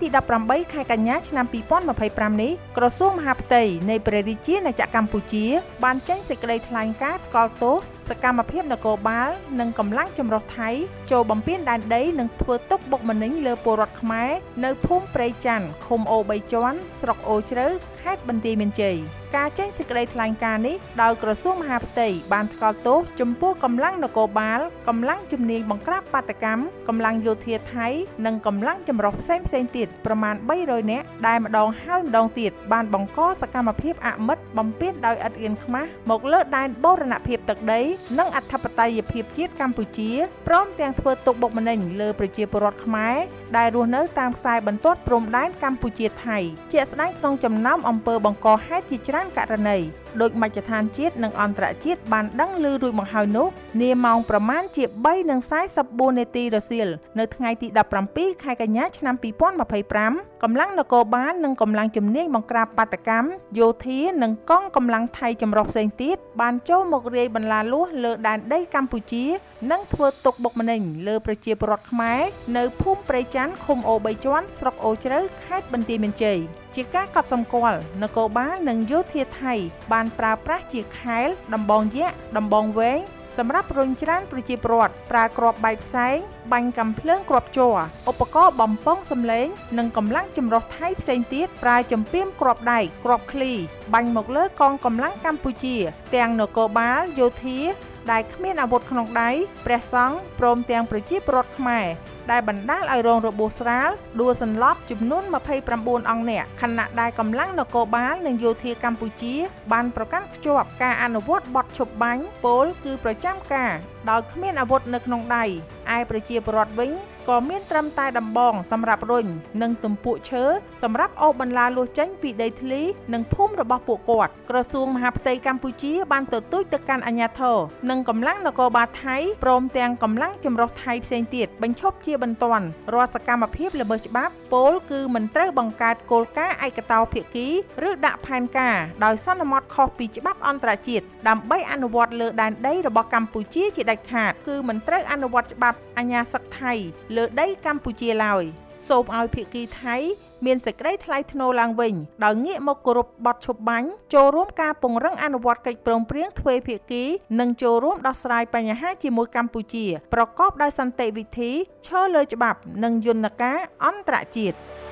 ទី18ខែកញ្ញាឆ្នាំ2025នេះក្រសួងមហាផ្ទៃនៃព្រះរាជាណាចក្រកម្ពុជាបានចេញសេចក្តីថ្លែងការណ៍ថ្កោលទោសសកម្មភាពនគរបាលនិងកម្លាំងចម្រុះថៃចូលបំពេញដែនដីនិងធ្វើទុកបុកម្នេញលើពលរដ្ឋខ្មែរនៅភូមិព្រៃច័ន្ទឃុំអូបីជាន់ស្រុកអូជ្រៅខេត្តបន្ទាយមានជ័យការចេញសេចក្តីថ្លែងការណ៍នេះដោយក្រសួងមហាផ្ទៃបានថ្កោលទោសចំពោះកម្លាំងនគរបាលកម្លាំងជំនាញបង្ក្រាបបាតុកម្មកម្លាំងយោធាថៃនិងកម្លាំងចម្រុះផ្សេងៗទៀតប្រមាណ300នាក់ដែលម្ដងហើយម្ដងទៀតបានបង្កសកម្មភាពអមិត្តបំពេញដោយឥតអៀនខ្មាសមកលើដែនបូរណភាពទឹកដីនិងអធិបតេយ្យភាពជាតិកម្ពុជាព្រមទាំងធ្វើទុកបុកម្នេញលើប្រជាពលរដ្ឋខ្មែរដែលរស់នៅតាមខ្សែបន្ទាត់ព្រំដែនកម្ពុជាថៃជាក់ស្ដែងក្នុងចំណោមអំពើបង្កហេតុជាច្រើនករណីដោយមជ្ឈដ្ឋានជាតិនិងអន្តរជាតិបានដឹងឮរួចមកហើយនោះនាម៉ោងប្រមាណជា3:44នាទីរសៀលនៅថ្ងៃទី17ខែកញ្ញាឆ្នាំ2025កម្លាំងនគរបាលនិងកម្លាំងជំនាញបង្ក្រាបបាតុកម្មយោធានិងកងកម្លាំងថៃចម្រុះផ្សេងទៀតបានចូលមករាយបន្លាលួសលើដែនដីកម្ពុជានិងធ្វើទុកបុកម្នេញលើប្រជាពលរដ្ឋខ្មែរនៅភូមិព្រៃច័ន្ទឃុំអូបីជាន់ស្រុកអូជ្រៅខេត្តបន្ទាយមានជ័យជាការកត់សម្គាល់នគរបាលនិងយោធាថៃបានប្រើប្រាស់ជាខែលដំបងយក្សដំបងវែងសម្រាប់រុញច្រានប្រជាពលរដ្ឋប្រើគ្រាប់បែកផ្សែងបាញ់កាំភ្លើងគ្រាប់ជ័រឧបករណ៍បំពងសម្លេងនិងកម្លាំងចម្រុះថៃផ្សេងទៀតប្រើចម្ពាមគ្រាប់ដែកគ្រាប់ឃ្លីបាញ់មកលើកងកម្លាំងកម្ពុជាទាំងនគរបាលយោធាដែលគ្មានអាវុធក្នុងដៃព្រះសង្ឃព្រមទាំងប្រជាពលរដ្ឋខ្មែរដែលបណ្ដាលឲ្យរងរបួសស្រាលដួលសន្លប់ចំនួន29អង្គនាក់ខណៈដែលកម្លាំងនគរបាលនិងយោធាកម្ពុជាបានប្រកាន់ខ្ជាប់ការអនុវត្តបទឈប់បាញ់ពោលគឺប្រចាំការដោយគ្មានអាវុធនៅក្នុងដៃឯប្រជាពលរដ្ឋវិញក៏មានត្រឹមតែដំបងសម្រាប់រុញនិងទំពក់ឈើសម្រាប់អូសបន្លាលួសចេញពីដីធ្លីនិងភូមិរបស់ពួកគាត់ក្រសួងមហាផ្ទៃកម្ពុជាបានទទូចទៅកាន់អាជ្ញាធរនិងកម្លាំងនគរបាលថៃព្រមទាំងកម្លាំងចម្រុះថៃផ្សេងទៀតបញ្ឈប់ជាបន្ទាន់រាល់សកម្មភាពល្មើសច្បាប់ពោលគឺមិនត្រូវបង្កើតគោលការណ៍ឯកតោភាគីឬដាក់ផែនការដោយសន្មត់ខុសពីច្បាប់អន្តរជាតិដើម្បីអនុវត្តលើដែនដីរបស់កម្ពុជាជាដាច់ខាតគឺមិនត្រូវអនុវត្តច្បាប់អាជ្ញាសឹកថៃលើដីកម្ពុជាឡើយសូមឲ្យភាគីថៃមានសេចក្តីថ្លៃថ្នូរឡើងវិញដោយងាកមកគោរពបទឈប់បាញ់ចូលរួមការពង្រឹងអនុវត្តកិច្ចព្រមព្រៀងទ្វេភាគីនិងចូលរួមដោះស្រាយបញ្ហាជាមួយកម្ពុជាប្រកបដោយសន្តិវិធីឈរលើច្បាប់និងយន្តការអន្តរជាតិ។